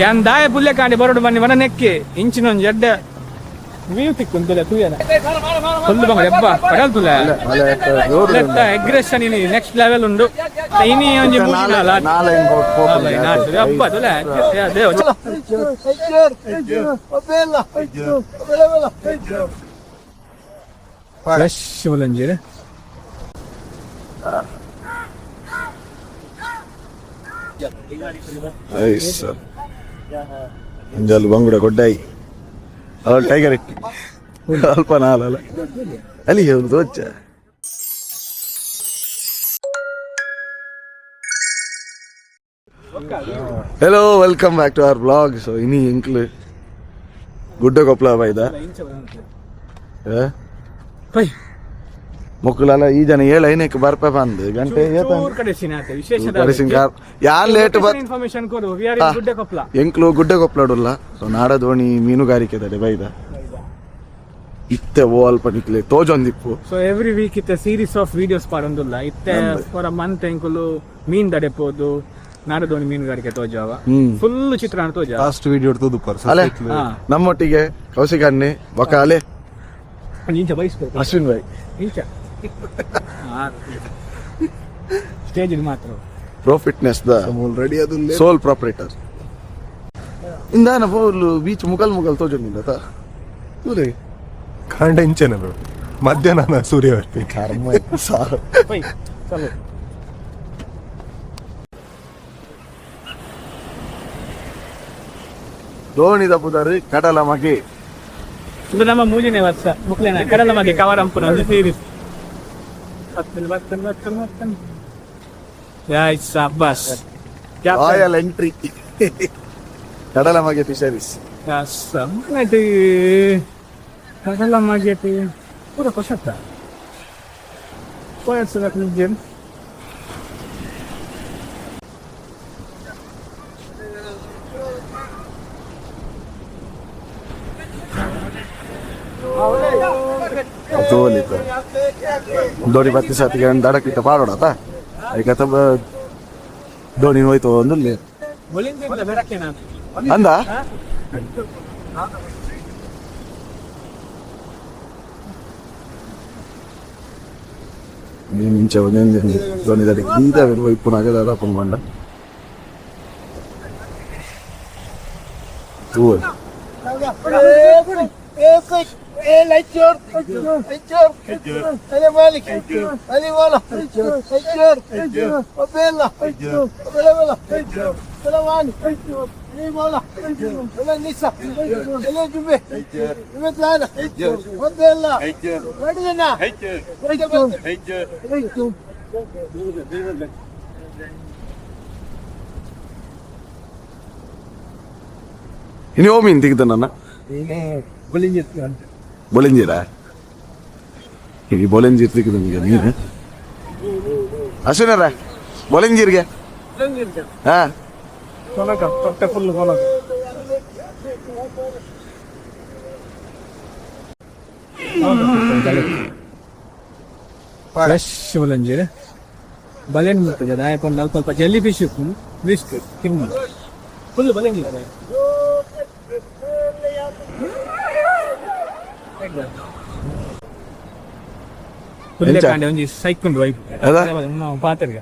ಯಾನ್ ದಾಯ ಪುಲ್ಯ ಕಾಂಡೆ ಬರೋಡು ಬನ್ನಿ ಮನ ನೆಕ್ಕೆ ಇಂಚಿನೊಂದು ಎಡ್ಡೆ ವ್ಯೂ ತಿಕ್ಕುಂತುಲೆ ತೂಯನ ಫುಲ್ ಬಂಗ ಹೆಬ್ಬ ಕಡಲ್ ತುಲೆ. ಅಗ್ರೆಷನ್ ಇನಿ ನೆಕ್ಸ್ಟ್ ಲೆವೆಲ್ ಉಂಡು. ಇನಿ ಒಂಜಿ ಮೂಜಿ ನಾಲ್ ನಾಳೆ ಹಬ್ಬ ತುಲೆ ದೇವ. ಫ್ರೆಶ್ ಮುಲಂಜಿರ್. ಅಂಜಲ್ ಬಂಗುಡ ಕೊಡ್ಡಾಯಿ ಅವಳು ಟೈಗರ್ ಇಟ್ಟು ಅಲ್ಪ ನಾಲಲ್ಲ ಅಲ್ಲಿ ತೋಚ. Hello, welcome back to our blog. So ಇನಿ ಎಂಕ್ಲು ಗುಡ್ಡ ಕೊಪ್ಪಳ ಬೈದ. ಪೈ. ಮೊಕ್ಕಲಲ್ಲ ಈ ಜನ ಏಳು ಐನಕ್ಕೆ ಬರ್ಪ ಬಂದು ಗಂಟೆ. ಚೂರ್ ಕಡೆ ಸಿನಾತೆ ವಿಶೇಷ. ಯಾರು ಲೇಟ್ ಬರ್ ಇನ್ಫಾರ್ಮೇಶನ್ ಕೊಡು. We are in Gudde Koppala. ಎಂಕ್ಲು ಗುಡ್ಡ ಕೊಪ್ಪಳಡುಲ್ಲ. ಸೊ ನಾಡದೋಣಿ ಮೀನುಗಾರಿಕೆ ತಡೆ ಬೈದ ಇತ್ತೆ ಓ ಅಲ್ಪ ನಿಕ್ಲೆ ತೋಜೊಂದಿಪ್ಪು. ಸೊ ಎವ್ರಿ ವೀಕ್ ಇತ್ತೆ ಸೀರೀಸ್ ಆಫ್ ವಿಡಿಯೋಸ್ ಪಾಡೊಂದುಲ್ಲ ಇತ್ತೆ. ಫಾರ್ ಅ ಮಂತ್ ಎಂಕುಲು ಮೀನ್ ದಡೆಪೋದು ನಾಡದೋಣಿ ಮೀನುಗಾರಿಕೆ ತೋಜಾವ. ಫುಲ್ ಚಿತ್ರಾನ್ನ ತೋಜಾವ. ಲಾಸ್ಟ್ ವಿಡಿಯೋ ತೋದುಪ್ಪರ್. ಅಲೆ. ಹಾ. ನಮ್ಮೊಟ್ಟಿಗೆ ಕೌಶಿಕ್ ಅಣ್ಣೆ ಬೊಕ ಅಲೆ. ಇಂಚ ಬಯಸ್ಬೇಕು. ಅಶ್ವಿನ್ ಭಾಯ್. ಇಂಚ ಸ್ಟೇಜ್ ಮಾತ್ರ. Pro fitness the ready ಅದು. ಸೋಲ್ ಪ್ರಾಪರೇಟರ್ ಇಂದಾನ ಪೋಲು ಬೀಚ್ ಮುಗಲ್ ಮುಗಲ್ ತೋಜೊಂದಿಲ್ಲ ತಾ ತೂಲೆ. ಕಾಂಡ ಇಂಚೆನ ಬ್ರೋ ಮಧ್ಯಾಹ್ನ ಸೂರ್ಯ ಬರ್ತಿ. ಕರ್ಮ ಸಾರು. ಪೈ ಚಲೋ. ದೋಣಿ ತಪ್ಪುದಾರು ಕಡಲ ಮಗೆ. ಇದು ನಮ್ಮ ಮೂಜಿನೇ ವರ್ಷ ಮುಕ್ಲೇನ ಕಡಲ ಮಗೆ ಕವರಂಪುನ ಒಂದು ಸೀರೀಸ್. ಬರ್ತೇನೆ ಬರ್ತೇನೆ ಬರ್ತೇನೆ ಬರ್ತೇನೆ. ಯಾ it's Abbas. Royal entry ಕಡಲ ಮಗೆ ಫಿಶರೀಸ್. ಕಡಲ ಮಗೆ ಪೂರ ಕೊಸತ್ತ ಪೋಯರ್ಸದ ಜಿಮ್. ತೋಲಿತ್ತು ದೋಣಿ ಬತ್ತಿ ಸಾತಿಗೆ ದಡಕ್ಕಿತ್ತ ಪಾಡೋಡತ ಐಕತ ದೋಣಿ ಹೋಯ್ತು ಒಂದು ಒಲಿಂದ ಬೆರಕೆ ನಾನು. ಅಂದ. ನೀನು ಇಂಚ ಒಂದೊಂದು ದೋಣಿ ದಡಕ್ಕೆ ಈದ ಇಪ್ಪುನಾಗ ದಡ ಬಂಡ ತೂವಲ್. ಇನ್ನು ಓ ಮೀನು ತೆಗ್ದ ನನ್ನ ಬೊಳಿಂಜಿರ. ಈ ಬೊಳಿಂಜಿರ್ ತೆಗ್ದು ಈಗ ನೀನು ಅಶ್ವಿನರ ಬೊಳಿಂಜಿರ್ಗೆ ಹಾ. ಕೊನಕ ತೊಟ್ಟೆ ಫುಲ್ ಕೊನಕ. ಫ್ರೆಶ್ ಮುಲಂಜಿರ್ ಬಲೆನ್ ಮುರ್ತದೆ ದಾಯ ಪಂಡ ಅಲ್ಪ ಅಲ್ಪ ಜೆಲ್ಲಿ ಫಿಶ್ ಉಪ್ಪು ವಿಸ್ಕ್ ಕಿಮ್ಮ ಫುಲ್ ಬಲೆನ್. ಪುಲ್ಲೆಕಾಂಡೆ ಒಂಜಿ ಸೈಕುಂಡು ವೈಬ್. ಅದ? ನಾವು ಪಾತೆರ್ಗ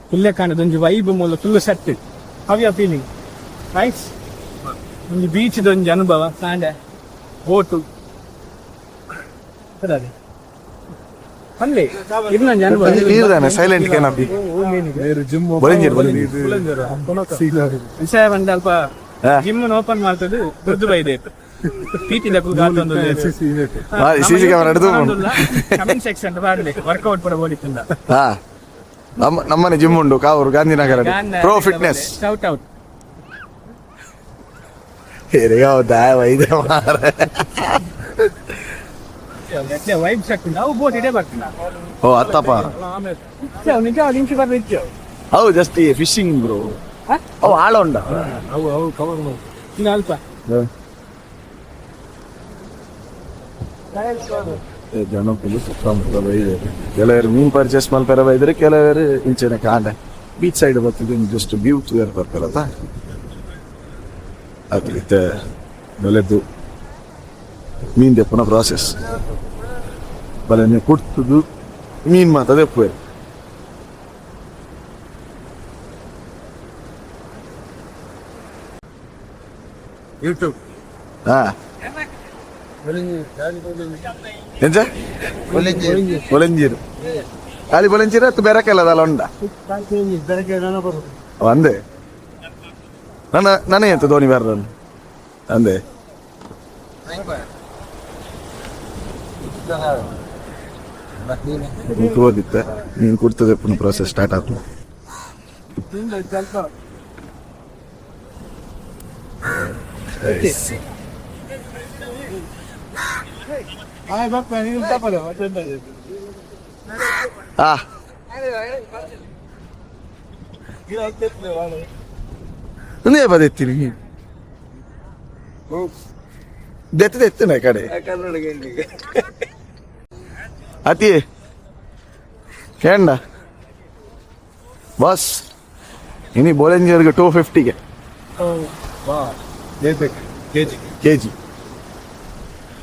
ಪುಲ್ಲೆಕಾಂಡದ ಒಂಜಿ ವೈಬ್ ಮೂಲ full set. How you feeling? Nice. ಒಂಜಿ ಬೀಚ್ ಒಂಜಿ ಅನುಭವ ಕಾಂಡೆ ಬೋಟು ಅದೇ ಪನ್ಲೆ ಇದು ಅನುಭವ. ನೀರ್ದಾನೆ ಸೈಲೆಂಟ್ ಕೆನಪಿ. ಜಿಮ್. ಬೊಳಿಂಜಿರ್ ಬೊಳಿಂಜಿರ್. ವಿಷಯ ಬಂದ ಅಲ್ಪ ಹಾ. ಜಿಮ್ ಓಪನ್ ಮಾಡ್ತದೆ ದುಡ್ಡು ಬೈದೆ ಪೀಟಿ CC camera ಹಿಡ್ದು ಕಮೆಂಟ್ ಸೆಕ್ಷನ್ ಬಾರ್ಲಿ ವರ್ಕೌಟ್ ಪೂರ ಬೋಡಿತ್ತುಂಡ. ಹಾ, ನಮ್ಮ ನಮ್ಮನೆ ಜಿಮ್ ಉಂಡು ಕಾವೂರು ಗಾಂಧಿನಗರ ಪ್ರೋ ಫಿಟ್ನೆಸ್. Shout out. ವೈದ್ಯ ಮಾರ್ರೆ. ವೈಬ್ ಸೆಟ್ ನಾವು ಬೋಟ್ ಇಡೇ ಬರ್ತೀನ. ಓ ಅತ್ತಪ್ಪ. ನಿಜ ನಿಮಿಷ ಬರ್ಲಿತ್ತು. ಹೌದು, ಜಸ್ಟ್ ಫಿಶಿಂಗ್ ಬ್ರೋ. ಅವು ಆಳ ಉಂಡ. ಅವು ಅವು ಕವರ್. ಇನ್ನು ಅಲ್ಪ. ಜನಕ್ಕುಲು ಸುತ್ತಮುತ್ತ ಬೈದರು. ಕೆಲವರು ಮೀನು ಪರ್ಚೇಸ್ ಮಲ್ಪೆರ ಬೈದರೆ, ಕೆಲವರು ಇಂಚಿನ ಕಾಂಡ ಬೀಚ್ ಸೈಡ್ ಬರ್ತದೆ ಜಸ್ಟ್ ವ್ಯೂ ತೂಯರ್ ಬರ್ತಾರತ್ತ. ಅದು ಬಲೆದು ಮೀನ್ ದೆಪ್ಪುನ ಪ್ರಾಸೆಸ್ ಬಲೆ ನೀವು ಕುಡ್ತುದು ಮೀನ್ ಮಾತ ದೆಪ್ಪುವೆ. ಯೂಟ್ಯೂಬ್. ಹಾ, ಎಂಚ ಬೊಲೆಂಜೀರು ಖಾಲಿ ಬೊಲೆಂಜೀರು ಅತ್ತು ಬೆರಕೆಲ್ಲ ಅದಲ್ಲ ಉಂಡ ಅಂದೆ ನನ್ನ ನಾನೇ ಎಂತ ಧೋನಿ ಬೇರೆ ಅಂದೆ. ಹೋದಿತ್ತೆ ನೀನು ಕುಡ್ತದೆ, ಪುನಃ ಪ್ರಾಸೆಸ್ ಸ್ಟಾರ್ಟ್ ಆಯ್ತು. ಆ ಒಂದೇ ಬದೆತ್ತೀನಿ ದೆತ್ತ ದೆತ್ತನ ಕಡೆ ಅತಿ ಕೇಂಡ ಬಾಸ್ ಇನಿ ಬೋಲೆಂಜರ್ಗೆ 250ಗೆ. KG. KG.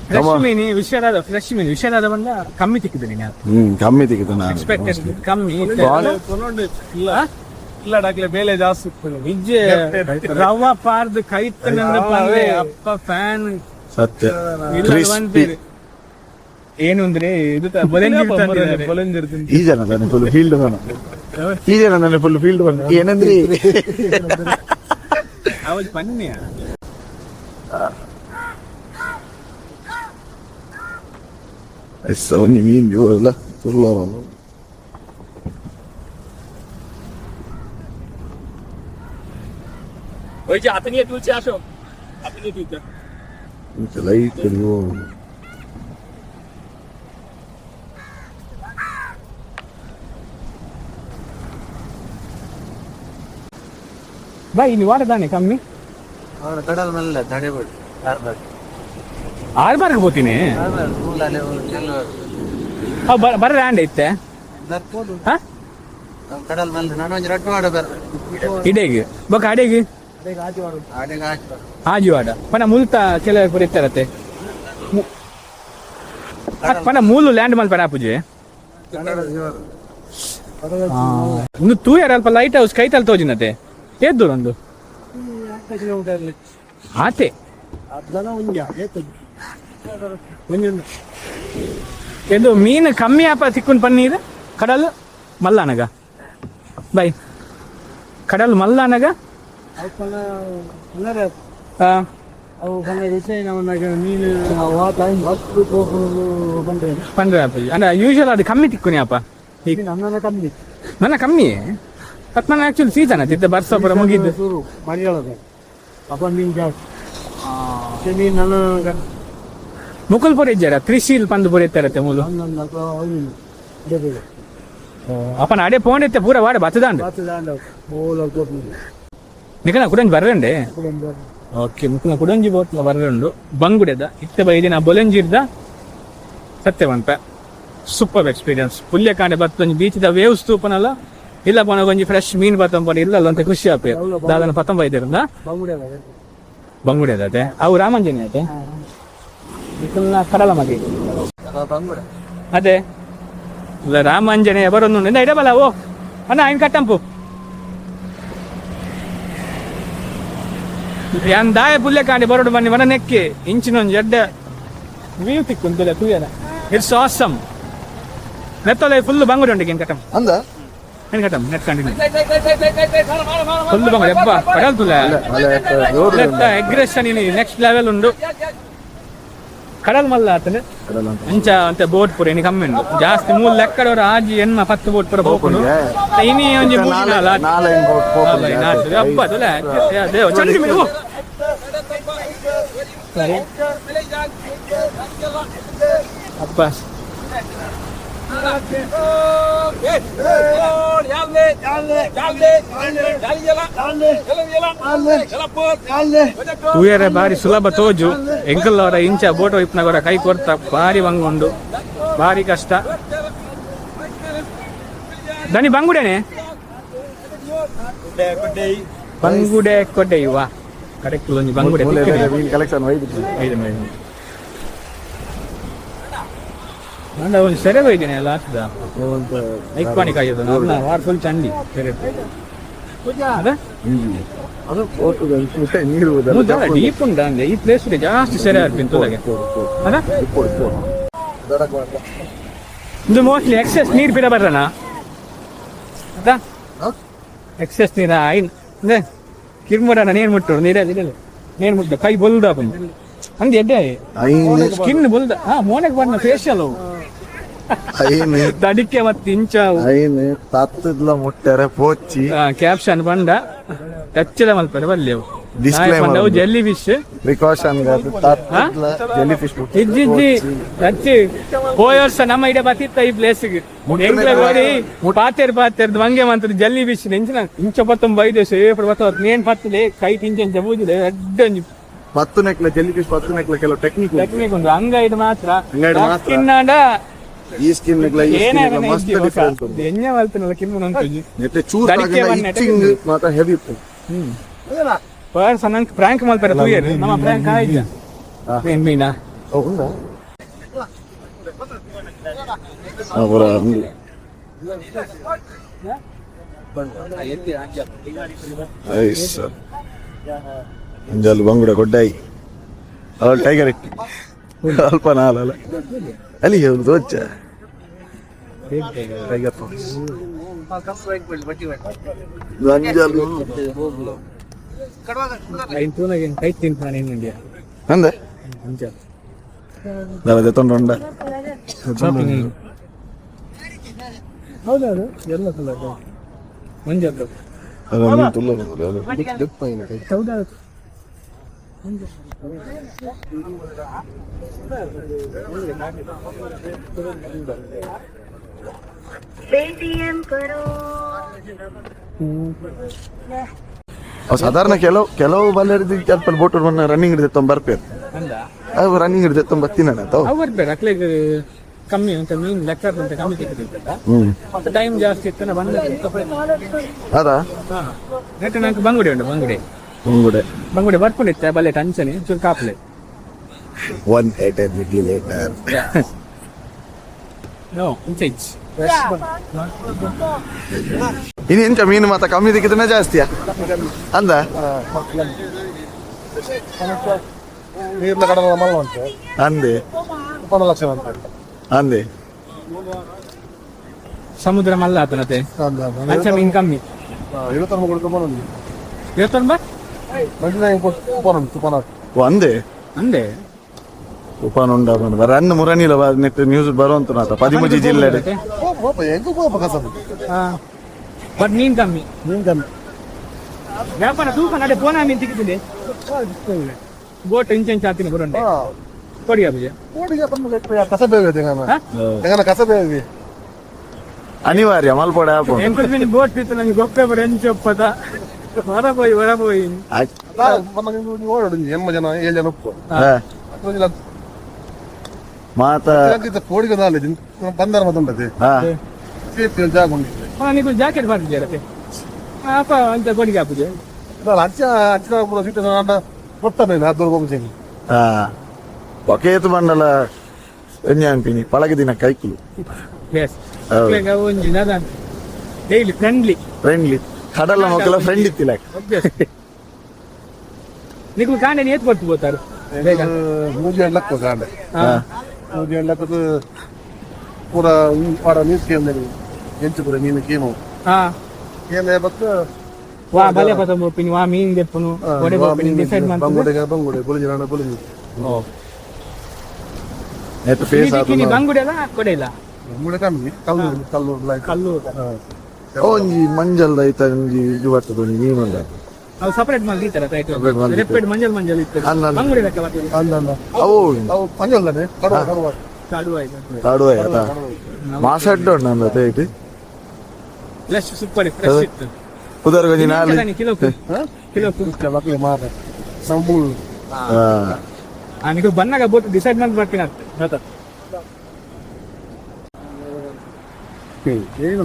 Fresh ಮೀನು ವಿಷಯದಾದ, ಫ್ರೆಶ್ ಮೀನು ವಿಷಯದಾದ ಬಂದ ಕಮ್ಮಿ ತಿಕ್ಕಿದೆ ನೀನು. ಹ್ಮ್, ಕಮ್ಮಿ ತೆಗಿತ ನಾನು. ಎಕ್ಸ್ಪೆಕ್ಟೆಡ್ ಕಮ್ಮಿ. ಇಲ್ಲ ಇಲ್ಲ, ಡಾಕ್ಲೆ ಬೇಲೆ ಜಾಸ್ತಿ ಇತ್ತು. ನಿಜ ರವ ಪಾರ್ದು ಕೈತನ ಅಪ್ಪ ಫ್ಯಾನ್. ಸತ್ಯ, ಕ್ರಿಸ್ಪಿ. ಏನು ಅಂದ್ರೆ ಇದು ಬೊಲೆಂಜೀರು ತಂದಿದ್ದಾರೆ. ಬೊಲೆಂಜೀರು ತಿಂದು. ಈ ಜನ ತಾನೆ ಫುಲ್ ಫೀಲ್ಡ್ ಬಣ, ಈ ಜನ ತಾನೆ ಫುಲ್ ಫೀಲ್ಡ್ ಬಣ ಏನಂದ್ರಿ? ಅವಾಗ ಬನ್ನಿ. ಎಸ್, ಒಂಜಿ ಮೀನ್ ಜೋರಲ್ಲ ಫುಲ್. ওই যে হাতে নিয়ে তুলছে, আসো, হাতে নিয়ে তুলতে। ಲೈಟ್. ಬಾಯ್, ಇನ್ನು ವಾರದಾನೆ ಕಮ್ಮಿ. ಅವನ ಕಡಲ್ ಮೇಲೆ ತಡೆಬೇಡಿ ಆರ್ಬಾರ್ದು. ಆರ್ಬಾರ್ಗೆ ಹೋಗ್ತೀನಿ. ಬರ ಲ್ಯಾಂಡ್ ಐತೆ. ಹಾ. ಕಡಲ್ ಮೇಲೆ ನಾನು ಒಂಜಿ ರಟ್ಟು ಮಾಡ ಬರ್ರೆ. ಇಡೇಗೆ ಬೊಕ ಅಡೆಗೆ. ಆಡೆಗೆ ಹಾಕಿ. ಆಜಿವಾಡ ಪನ ಮುಲ್ತ ಕೆಲವು ಪೂರ ಇತ್ತಾರತ್ತೆ. ಪನ ಮೂಲು ಲ್ಯಾಂಡ್ ಮಲ್ಪರ ಪೂಜೆ ಒಂದು ತೂಯರ್ ಅಲ್ಪ ಲೈಟ್ ಹೌಸ್ ಕೈತಲ್ ತೋಜಿನತೆ ಎದ್ದು ಒಂದು ಆತೆ. ಇದು ಮೀನು ಕಮ್ಮಿ ಆಪ ತಿಕ್ಕೊಂಡು ಪನ್ನೀರ್ ಕಡಲ್ ಮಲ್ಲಾನಗ ಬೈ, ಕಡಲ್ ಮಲ್ಲಾನಗ. ಆ, ಪಂಡ್ರೆ ಅಪ್ಪ ಅಂದ್ರೆ ಯೂಶುವಲ್ ಅದು ಕಮ್ಮಿ ತಿಕ್ಕುನಿ ಅಪ್ಪ. ನನ್ನ ಕಮ್ಮಿ ಅತ್ ನನ್ನ ಆಕ್ಚುಲಿ ಸೀಸನ್ ಅತ್ತಿತ್ತ ಬರ್ಸ ಪೂರ ಮುಗಿದ್ದು. ಅಪ್ಪ ಮೀನು ಜಾಸ್ತಿ ಮೀನು ನನ್ನ. ಮುಕುಲ್ ಪುರ ಇಜ್ಜಾರ ತ್ರಿಶೀಲ್ ಪಂದು ಪೂರ ಇತ್ತಾರತ್ತೆ ಮೂಲು. ಅಪ್ಪನ ಅಡೆ ಪೋಂಡ್ ಇತ್ತೆ ಪೂರ ವಾಡೆ ಬತ್ತದಾಂಡ್. ನಿಕನ ಕುಡಂಜಿ ಬರ್ರಂಡೆ. ಓಕೆ, ಮುಕುನ ಕುಡಂಜಿ ಬೋಟ್ಲ ಬರ್ರಂಡು ಬಂಗುಡೆದ ಇತ್ತೆ ಬೈದಿನ ಬೊಲೆಂಜಿರ್ದ ಸತ್ಯವಂತ ಸೂಪರ್ ಎಕ್ಸ್ಪೀರಿಯನ್ಸ್. ಪುಲ್ಯಕಾಂಡೆ ಬತ್ತೊಂಜಿ ಬೀಚ್ದ ವೇವ್ಸ್ ತೂಪನಲ್ಲ ಇಲ್ಲ ಪೋನ ಒಂಜಿ ಫ್ರೆಶ್ ಮೀನ್ ಬತ್ತಂಪನ ಇಲ್ಲ ಅಂತ ಖುಷಿ ಆಪೆ ದಾದನ ಪತಂಬ ಇದ್ದಿರಂದ ಬಂಗುಡೆ ಅದೇ ಅವು ರಾಮಂಜನಿ ಅದೇ ನಿಕಲ್ನ ಕಡಲ ಮಗಿ ಅದೇ ಇಲ್ಲ ರಾಮಾಂಜನೇಯ ಬರೋದು ಇಡಬಲ್ಲ. ಓ ಅಣ್ಣ, ಐನ್ ಕಟ್ಟಂಪು ಯಾನ್ ದಾಯ ಪುಲ್ಯಕಾಂಡೆ ಬರೋಡು ಬನ್ನಿ ಮನ ನೆಕ್ಕಿ ಇಂಚಿನೊಂದು ಎಡ್ಡೆ ವ್ಯೂ ತಿಕ್ಕು ತೂಯನ. It's awesome. ನೆತ್ತೊಲೆ full ಬಂಗುಡೆ ಉಂಟು. ಏನ್ ಕಟ್ಟಂ? ಅಂದ. ಏನ್ ಕಟ್ಟಂ? Net continue full ಬಂಗುಡೆ ಅಬ್ಬಾ ಕಡಲ್ ತುಲೆ. ಅಗ್ರೆಷನ್ ಇನಿ ನೆಕ್ಸ್ಟ್ ಲೆವೆಲ್ ಉಂಡು. ಕಡಲ್ ಮಲ್ಲ ಆತನೆ ಅಂಚ ಅಂತೆ ಬೋಟ್ ಪೂರ ಇನಿ ಕಮ್ಮಿ ಉಂಡು ಜಾಸ್ತಿ. ಮೂರು ಲೆಕ್ಕಡವರ ಆಜಿ ಎನ್ಮ 10 ಬೋಟ್ ಪೂರ ಪೋಪುಂಡು. ಇನಿ ಒಂಜಿ ಮೂಜಿ ನಾಲ್ ಆತು. ನಾಲೈನ್ ಬೋಟ್. ನಾಲ್ ಆತು. ಅಬ್ಬಾ ತುಲೆ ದೇವ ಚಂಡಿ ಮೀನು. ಓ. ಸರಿ ಅಪ್ಪ. ತೂಯರೆ ಬಾರಿ ಸುಲಭ ತೋಜು. ಎಂಕಲ್ ಅವರ ಇಂಚ ಬೋಟೋ ಇಪ್ಪನವರ ಕೈ ಕೊರ್ತ ಬಾರಿ ಬಂಗುಂಡು, ಬಾರಿ ಕಷ್ಟ. ದನಿ ಬಂಗುಡೇನೆ ಬಂಗುಡೆ ಕೊಡ್ಡೆ ಇವ. Correct ಒಂಜಿ ಬಂಗುಡೆ. ಮೀನ್ ಕಲೆಕ್ಷನ್ ಒಯ್ದು. ಐದು ಮೈದು ಅಂಡ ಒಂದು ಸೆರೆ ಹೋಯ್ದೇನೆ ಲಾಸ್ಟ್ ಐಕ್ಪಾನಿಕ್ ಆಗಿದೆ ಅಲ್ಲ ವಾರ ಫುಲ್ ಚಂಡಿ ಸೆರೆ ಅದ. ಅದು ನೀರು. ಡೀಪ್ ಉಂಟಾ ಅಂದ್ರೆ ಈ ಪ್ಲೇಸ್ ಜಾಸ್ತಿ ಸೆರೆ ಆರ್ಪಿನ್ ತುಲಗೆ ಅದ. ಇದು ಮೋಸ್ಟ್ಲಿ ಎಕ್ಸೆಸ್ ನೀರು ಪಿರ ಬರ್ರಣ ಅದ. ಎಕ್ಸೆಸ್ ನೀರ ಐನ್ ಅಂದ್ರೆ ಕಿರ್ಮುರನ ನೀರು ಮುಟ್ಟರು ನೀರೇ ನೀರಲ್ಲ ನೀರು ಮುಟ್ಟ ಕೈ ಬೊಲ್ದ ಬಂದು ಹಂಗೆ ಎಡ್ಡೆ. ಐನ್. ಸ್ಕಿನ್ ಬೊಲ್ದ ಹಾ ಮೋನೆಗೆ ಬರ್ನ ಫೇಶಿಯಲ್. ಐನ್. ದಡಿಕೆ ಮತ್ತೆ ಇಂಚ. ಐನ್ ತತ್ತದ್ಲ ಮುಟ್ಟರೆ ಪೋಚಿ. ಕ್ಯಾಪ್ಷನ್ ಬಂಡ ಟಚ್ಚಿದ ಮಲ್ಪರೆ ಬಲ್ಲೆವು. Disclaimer ಉಂಟು. Jelly fish. Precaution ತತ್ತದ್ಲ jelly fish. ಇಜ್ಜಿ ಇಜ್ಜಿ ಟಚ್ ಹೋಯ ವರ್ಷ ನಮ್ಮ ಇಡ ಬತ್ತಿತ್ತ ಈ ಪ್ಲೇಸ್ಗೆ ಎಂಗ್ಲ ಗೋರಿ ಪಾತೇರ್ ಪಾತೇರ್ ಮಂಗೆ ಮಂತದ ಜೆಲ್ಲಿ ಫಿಶ್ ಇಂಚಿನ ಇಂಚ ಪತ್ತೊಂಬ ಐದು ಸೇಫ್ ಬತ್ತ ನೇನ್ ಪತ್ತಲೆ ಕೈ ತಿಂಚ ಇಂಚ ಬೂಜಿದೆ ಎಡ್ಡ ಒಂಜಿ. ಪತ್ತು ನೆಕ್ಲ ಜೆಲ್ಲಿ ಫಿಶ್ ಪತ್ತು ನೆಕ್ಲ ಕೆಲವು ಟೆಕ್ನಿಕ್. ಟೆಕ್ನಿಕ್ ಉಂಟು ಹಂಗ ಇದು ಮಾತ್ರ. ಹಂಗ ಇದು ಮಾತ್ರ. ಕಿನ್ನಾಡ. ಈ ಸ್ಕಿನ್ ನೆಕ್ಲ ಈ ಏನೇ ಸ್ಕಿನ್ ಮಸ್ತ್ ಡಿಫರೆನ್ಸ್ ಉಂಟು. ಎಣ್ಣೆ ಮಲ್ತನಲ್ಲ ಕಿಮ್ಮು ಉಂಟು. ನೆಟ್ಟೆ ಚೂರು ದಡಿಕೆ ಬಣ್ಣ. ಇಚ್ಚಿಂಗ್ ಮಾತ್ರ ಹೆವಿ. ಪರ್ಸನ್ ನಂಗೆ ಪ್ರಾಂಕ್ ಮಲ್ಪರೆ ತೂಯೆರ್ ನಮ್ಮ ಪ್ರಾಂಕ್ ಆಯ್ತು ಮೀನ್ ಮೀನಾ. ಅವರ ಐಸ್ ಅಂಜಲ್ ಬಂಗುಡ ಕೊಡ್ಡಾಯಿ ಅವಳು ಟೈಗರ್ ಇಟ್ಟು ಅಲ್ಪ ನಾಲಲ್ಲ ಅಲ್ಲಿ ಒಂದು ದೋಚ ಟೈಗರ್ ಅಂಜಲ್. ಐನ್ ತೂನಾಗ ಕೈ ತಿಂತಾನೆ ಇಂಡಿಯಾ. ಅಂದೆ. ಅಂಜಲ್. ದಾದ ತೊಂಡ. ಶಾಪಿಂಗ್ ಹೌದೌದು ಎಲ್ಲ ಕಲರ್ ಮಂಜಲ್. ತುಲ್ಲ. ಹೌದೌದು. पेटीएम करो. ಸಾಧಾರಣ ಕೆಲವು ಕೆಲವು ಬಲ್ಲೆರ್ದು ಅಲ್ಪ ಬೋಟ್ ರನ್ನಿಂಗ್ ಹಿಡಿದು ಬರ್ಪೇರು. ಅಂದ. ಅವು ರನ್ನಿಂಗ್ ಹಿಡಿದು ಬತ್ತಿನ ತಾವು. ಅವು ಬರ್ಬೇಡ ಅಕ್ಲೆಗ್ ಕಮ್ಮಿ ಅಂತ ಮೀನ್ ಲೆಕ್ಕ ಅಂತ ಕಮ್ಮಿ ಸಿಕ್ಕುತ್ತಿತ್ತ. ಹ್ಮ್. ಟೈಮ್ ಜಾಸ್ತಿ ಇತ್ತು ಬಂದ. ಅದಾ. ನೆಟ್ ನಂಗೆ ಬಂಗುಡೆ ಉಂಟು ಬಂಗುಡೆ. ಬಂಗುಡೆ. ಬಂಗುಡೆ ಬರ್ಕೊಂಡಿತ್ತೆ ಬಲ್ಲೆ ಟಂಚನೆ ಚೂರು ಕಾಪಲೆ. One eternity litre. No ಇಂಚ. ಇನ್ನು ಎಂತ ಮೀನು ಮಾತ್ರ ಕಮ್ಮಿ ದಿಕ್ಕಿದ್ರೆ ಜಾಸ್ತಿಯಾ ಅಂದ? ನೀರ್ನ ಕಡಲ ಮಲ್ಲ ಉಂಟು. ಅಂದೆ. ಉಪನ ಲಕ್ಷ ಅಂತ. ಅಂದೆ. ಸಮುದ್ರ ಮಲ್ಲ ಆತನತೆ ಅಂಚ ಮೀನ್ ಕಮ್ಮಿ. ಇರುತ್ತಮ್ಮ ಕೊಡ್ಕೊಂಡ್ ಬಂದು. ಇವತ್ತೊಂದು ಬಾ. ಉಪನ ಉಂಟು ಉಪನ. ಓ, ಅಂದೆ. ಅಂದೆ. ಉಪನುಂಡ ರನ್ ಮುರನಿಲ್ಲ ನೆಟ್ ನ್ಯೂಸ್ ಬರುವಂತ ನಾತ ಪದಿಮೂಜಿ ಜಿಲ್ಲೆ. ಎಂಕು ಕೋಪ ಕಸಬು. ಬಟ್ ಮೀನ್ ಕಮ್ಮಿ. ಮೀನು ಕಮ್ಮಿ. ವ್ಯಾಪಾರ ತೂಕ ನಡೆ ಪೋನ ಮೀನ್ ತಿಕ್ಕಿದೆ ಬೋಟ್ ಇಂಚ ಇಂಚ ಆತಿನ ಬರೋಂಡೆ ಕೊಡಿ ಅಭಿಜಯ. ಕೋಡಿಗೆ ಕಸಬೆ ಹಾ? ಹೆಂಗನ ಕಸಬೆ. ಅನಿವಾರ್ಯ ಮಲ್ಪೋಡೆ ಆಪು. ಎಂಕುಲ್ ಮೀನ್ ಬೋಟ್ ಇತ್ತು ನನಗೆ ಗೊಪ್ಪೆ ಬರ ಎಂಚ ಒಪ್ಪದ ಹೊರ ಪೋಯಿ ಹೊರ ಪೋಯಿ. ಓಡೋಡು ಎಮ್ಮ ಜನ ಏಳು ಜನ ಉಪ್ಪು. ಮಾತ. ಕೋಡಿಗೆ ನಾಲೆ ಬಂದರ ಮತ್ತುಂಟದೆ. ಹಾ. ಸೇಫ್ಟಿ ಜಾಗ ಉಂಟು. ನೀವು ಜಾಕೆಟ್ ಬರ್ತಿದ್ದೀರ ಅಪ್ಪ ಅಂತ ಕೊಡಿಗೆ ಹಾಕುಜೆ. ಅಂಚ ಅಂಚಿನ ಸೀಟ್ ಗೊತ್ತಾನೆ ಅದು ಹೋಗಿ. ಹಾ ಒಕೇತು ಬಂಡಲ ಎಂಜ ಅನ್ಪಿನಿ ಪಳಗ ದಿನ ಕೈಕುಲು. ಎಸ್. ಹೌದು. ಒಂಜಿ daily friendly. Friendly ಕಡಲ ಮಕ್ಕಳ ಫ್ರೆಂಡ್ ಇತ್ತಿಲ್ಲ. ನಿಕ್ಲು ಕಾಂಡೆ ಏತ್ ಕೊಟ್ಟು ಪೋತಾರು ಬೇಗ? ಮೂಜಿ ಎರಡು ಲಕ್ಕ ಕಾಂಡೆ. ಹಾ. ಮೂಜಿ ಎರಡು ಲಕ್ಕದ ಪೂರ ವಾರ ನೀರು ಕೇಂದ್ರ ಎಂಚು ಪೂರ ಮೀನು ಕೇಮು. ಹಾ. ಕೇಂದ್ರ ಬತ್ತ. ವಾ ಬಲೆ ಪತ ಬೋಪಿನಿ ವಾ ಮೀನ್ ದೆಪ್ಪುನು ಒಡೆ ಬೋಪಿನಿ ಡಿಸೈಡ್ ಮಾಡ್ತಾರೆ. ಬಂಗುಡೆ ಬಂಗುಡೆ ಬುಲಿಜಿ ರಾಣ ಬುಲಿಜಿ. ನೆಟ್ ಫೇಸ್ ಕಿನಿ ಆತು. ಬಂಗುಡೆ ಅಲ್ಲ ಕೊಡೆ ಇಲ್ಲ. ಬಂಗುಡೆ ಕಮ್ಮಿ ಕಲ್ಲು ಕಲ್ಲು ಲೈಕ್. ಕಲ್ಲು. ಒಂಜಿ ಮಂಜಲ್ದ ಐತ ಒಂಜಿ ಇದು ಬರ್ತದೆ ಒಂಜಿ ಮೀನು ಉಂಟು. ಅವು ಸಪರೇಟ್ ಮಾಡಿ ಇತ್ತರ. Separate ಮಲ್ದಿತ್ತಾರೆ. ರೆಪ್ಪೆಡ್ ಮಂಜಲ್ ಮಂಜಲ್ ಇತ್ತು. ಅಲ್ಲ, ಅಲ್ಲ. ಬಂಗುಡೆ ಲೆಕ್ಕ ಬರ್ತದೆ. ಅಲ್ಲ ಅಲ್ಲ. ಅವು. ಅವು ಪಂಜಲ್ದಾನೆ ಕಡುವ ಕಡುವ. ಕಾಡು ಆಯ್ತು. ಕಾಡುವ ಆಯ್ತಾ ಮಾಸಡ್ಡ ಉಂಟು ಅಂದ ಇಟ್ಟು. Less super fresh ಇತ್ತು. ಉದರ್ ಒಂಜಿ ನಾಲ್ ಕಿಲೋಕು ಕಿಲೋಕು. ಮಕ್ಕಳಿಗೆ ಮಾರ ಸಂಬೂಳು. ಹಾ. ನೀವು ಬಂದಾಗ ಬೋಟ್ ಡಿಸೈಡ್ ಮಾಡಿ ಬರ್ತೀನಿ ಅಂತ.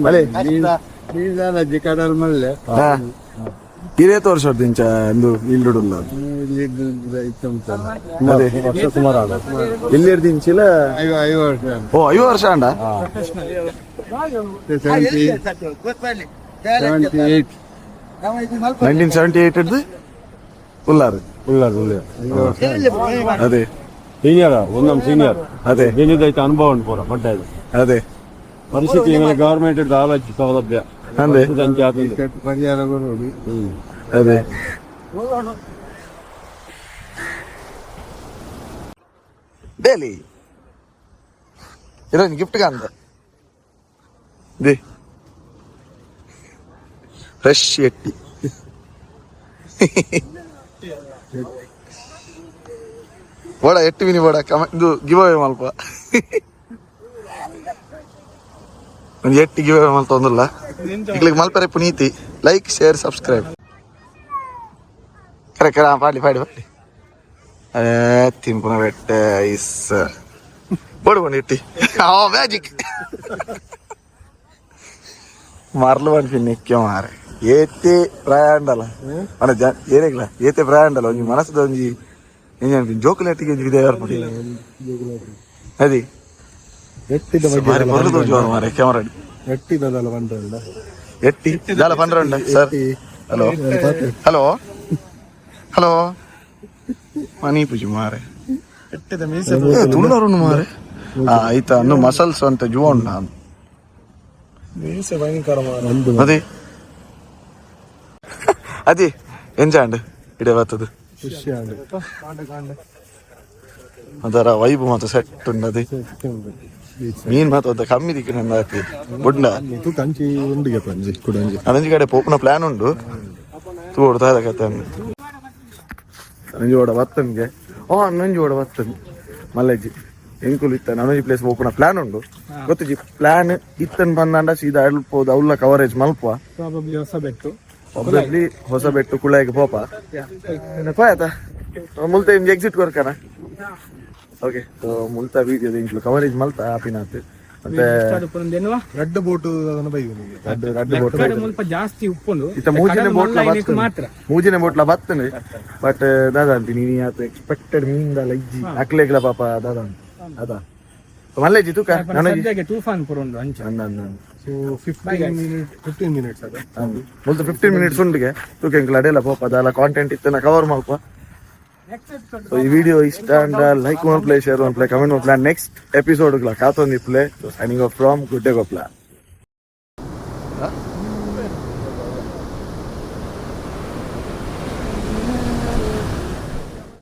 ಬಲೆ. ಮಲ್ಲೆ. ಹಾ. ಇರೇತ ವರ್ಷ ದಿಂಚ ಇಂದು ಇಲ್ಲುಡುಲ್ಲ? ಅದೇ. ವರ್ಷ ಸುಮಾರು. ಎಲ್ಲಿರ್ ದಿಂಚಿಲ? ಓ, 50 ವರ್ಷ ಅಂಡ. 78. 1978 ಹಿಡ್ದು ಉಲ್ಲಾರು. ಉಳ್ಳಾರು ಉಳ್ಳಾರು. ಅದೇ. ಸೀನಿಯರ್, ಒಂದೊಂದು ಸೀನಿಯರ್. ಅದೇ. ಏನಿದೈತೆ ಅನುಭವ ಉಂಟು ಪೂರ ಬಡ್ಡ ಇದು. ಅದೇ. ಪರಿಸ್ಥಿತಿ ಗವರ್ಮೆಂಟ್ ಆಲೋಚನೆ ಸೌಲಭ್ಯ. ಅಂದೆ. ಪರಿಹಾರ. ಅದೇ. ಡೇಲಿ ಇರೋ ಗಿಫ್ಟ್ ಕಾಂತ they fresh ಎಟ್ಟಿ ಬೋಡ ಎಟ್ಟಿ ಮಿನಿ ಬೋಡ ಕಮ ಇದು ಗಿವ್ ಅವೇ ಮಲ್ಪ. ಒಂದು ಎಟ್ಟಿ ಗಿವ್ ಅವೇ ಮಲ್ಪ ಒಂದಿಲ್ಲ ಇಗ್ಲಿಗೆ ಮಲ್ಪರೆ ಪುನೀತಿ. Like, share, subscribe. ಕರೆ ಕರೆ. ಪಾಡಿ ಪಾಡಿ ಪಾಡಿ. ತಿಂಪುನ ಬೆಟ್ಟೆ ಐಸ್ ಬೋಡು బండి ಇಟ್ಟಿ. ಆ ಮ್ಯಾಜಿಕ್ ಮರ್ಲು ಪನ್ಪಿನ ನಿಕ್ಕೆ ಮಾರೆ. ಏತೆ ಪ್ರಾಯ ಅಂಡಲ ಅಣ್ಣ ಜ ಏನೇಗ್ಲ ಏತೆ ಪ್ರಾಯ ಅಂಡಲ ಒಂಜಿ ಮನಸ್ಸದ ಒಂಜಿ ಎಂಜ ಅನ್ಪಿನ ಜೋಕುಲಾಟಿಗೆ ಒಂಜಿ ವಿಧ ಬರ್ಪುಂಡು. ಅದಿ. ಎಟ್ಟಿದ. ಬಾರಿ ಪೊರ್ಲು ತೋಜುವರು ಮಾರೆ ಕ್ಯಾಮರಾ. ಎಟ್ಟಿದಲ್ಲ ಬಂದ್ರಲ್ಲ. ಎಟ್ಟಿ ದಾಲ ಪಂಡ್ರ ಸರ್. ಹಲೋ ಹಲೋ ಹಲೋ, ಮನಿ ಪೂಜೆ ಮಾರೆ. ತುಳುನರುಂಡು ಮಾರೆ. ಆಯ್ತಾ, ಅಂದು ಮಸಲ್ಸ್ ಅಂತ ಜುವ ಉಂಡ. ಮೀಸೆ ಭಯಂಕರ. ಅದೇ ಅದೇ. ಎಂಜಾಂಡ್ ಇಡೆ ಬರ್ತದೆ. ಖುಷಿ ಆಗುತ್ತೆ. ಒಂಥರ ವೈಬ್ ಮಾತ್ರ ಸೆಟ್ ಉಂಡು. ಅದೇ, ಮೀನ್ ಮಾತ್ರ ಒಂತ ಕಮ್ಮಿ ದಿಕ್ಕಿನ ಹಾಕಿ ಬುಡ್ನ. ಇದು ಕಂಚಿ ಉಂಡಿಗೆ ಪಂಜಿ ಕುಡಂಜಿ. ಅದಂಜಿ ಕಡೆ ಪೋಪುನ ಪ್ಲಾನ್ ಉಂಡು. ತೂಡ್ತಾ ಕತೆ. ನಂಜಿ ಓಡ ಬತ್ತನ್ಗೆ. ಓ, ನಂಜಿ ಓಡ ಬತ್ತನ್ ಮಲ್ಲಜ್ಜಿ ಎಂಕುಲು ಇತ್ತ ನನೊಂಜಿ ಪ್ಲೇಸ್ ಪೋಪುನ ಪ್ಲಾನ್ ಉಂಡು. ಗೊತ್ತುಜಿ, ಪ್ಲಾನ್ ಇತ್ತನ್ ಬಂದಾಂಡ ಸೀದಾ ಅಲ್ಪೋದು ಅವ್ಲ ಕವರೇಜ್ ಮಲ್ಪ. ಪ್ರಾಬಬ್ಲಿ ಹೊಸ ಬೆಟ್ಟು. ಪ್ರಾಬಬ್ಲಿ ಹೊಸ ಬೆಟ್ಟು ಕುಳಾಯಿಗೆ ಪೋಪ ಪೋಯತ. ಮುಲ್ತ ಇಂಜಿ ಎಕ್ಸಿಟ್ ಕೊರ್ಕನ. ಓಕೆ, ಸೊ ಮುಲ್ತ ವೀಡಿಯೋ ಎಂಕ್ಲು ಕವರೇಜ್ ಮಲ್ತ ಆಪಿನಾತ್ ಮತ್ತೆ. ಎನ್ನುವ ರೆಡ್ ಬೋಟ್ ಅದನ್ನ ಬೈದು. ರಡ್ಡು ರಡ್ಡು ಬೋಟ್. ಕಡೆ ಮುಲ್ಪ ಜಾಸ್ತಿ ಉಪ್ಪುಂಡು. ಇತ್ತ ಮೂಜಿನ ಬೋಟ್ಲ ಮಲ್ಲ ಮಾತ್ರ. ಮೂಜಿನ ಬೋಟ್ಲ ಬತ್ತನೆ. ಬಟ್ ದಾದ ಅಂತೀನಿ, ನೀ ಆತ ಎಕ್ಸ್ಪೆಕ್ಟೆಡ್ ಮೀನ್ ದಾಲ ಇಜ್ಜಿ ಅಕ್ಲೆಗ್ಲ ಪಾಪ. ದಾದ ಅದ ಮಲ್ಲೇಜಿ ತೂಕ ನನಗೆ. ಸದ್ಯಕ್ಕೆ ತೂಫಾನ್ ಪೂರ ಉಂಡು ಅಂಚ. ಅಂದ ಅಂದ. ಸೊ 15 ಮಿನಿಟ್, 15 ಮಿನಿಟ್ಸ್ ಅದ. ಮುಲ್ತ 15 ಮಿನಿಟ್ಸ್ ಉಂಡಿಗೆ ತೂಕ. ಎಂಕ್ಲ ಅಡೆಲ್ಲ ಪೋಪ ದಾಲ ಕಾಂಟೆಂಟ್ ಇತ್ತನ ಕವರ್ ಮಲ್ಪ. ಸೊ ಈ ವಿಡಿಯೋ ಇಷ್ಟ ಅಂಡ ಲೈಕ್ ಮಲ್ಪ್ಲೆ, ಶೇರ್ ಮಲ್ಪ್ಲೆ, ಕಮೆಂಟ್ ಮಲ್ಪ್ಲೆ. ನೆಕ್ಸ್ಟ್ ಎಪಿಸೋಡ್ ಕಾತೊಂದಿಪ್ಲೆ. Signing off from Gudde Koppal.